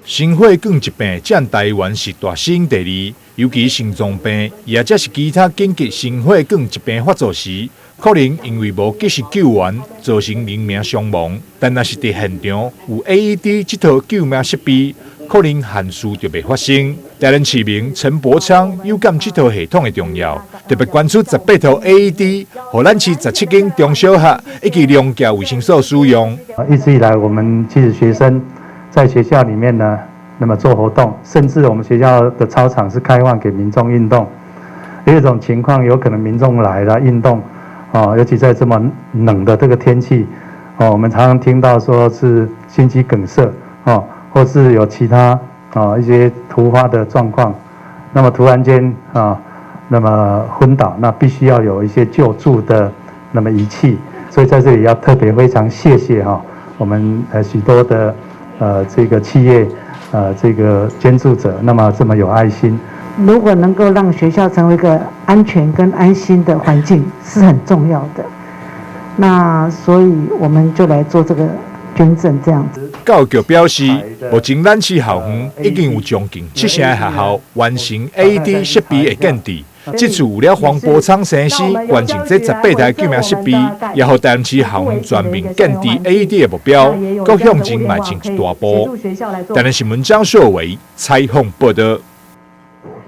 心血管疾病佔台灣是大死因第二，尤其心臟病，抑者是其他緊急心血管疾病發作時，可能因為無及時救援，造成人命傷亡。但若是佇現場有 AED 這套救命設備，可能憾事就袂發生。台南市民陳伯昌有感這套系統的重要，特別捐出18套 AED，予咱市17間中小學以及龍徛衛生所使用。一直以來，我們其實學生在學校裡面呢，那麼做活動，甚至我們學校的操場是開放給民眾運動。有一種情況，有可能民眾來了運動，哦，尤其在這麼冷的這個天氣，哦，我們常常聽到說是心肌梗塞，哦，或是有其他啊一些突發的狀況，那麼突然間啊，那麼昏倒，那必須要有一些救助的那麼儀器，所以在這裡要特別非常謝謝哈，我們許多的這個企業這個捐助者，那麼這麼有愛心。如果能夠讓學校成為一個安全跟安心的環境，是很重要的。那所以我們就來做這個捐贈，這樣子。教育局表示，目前咱市校園已經有將近七成的學校完成 AED 設備的建置。這次有了黃伯昌先生捐贈這18台救命設備，也予台南市校園全面建置 AED 的目標，閣向前邁進一大步。台南新聞張碩偉採訪報導。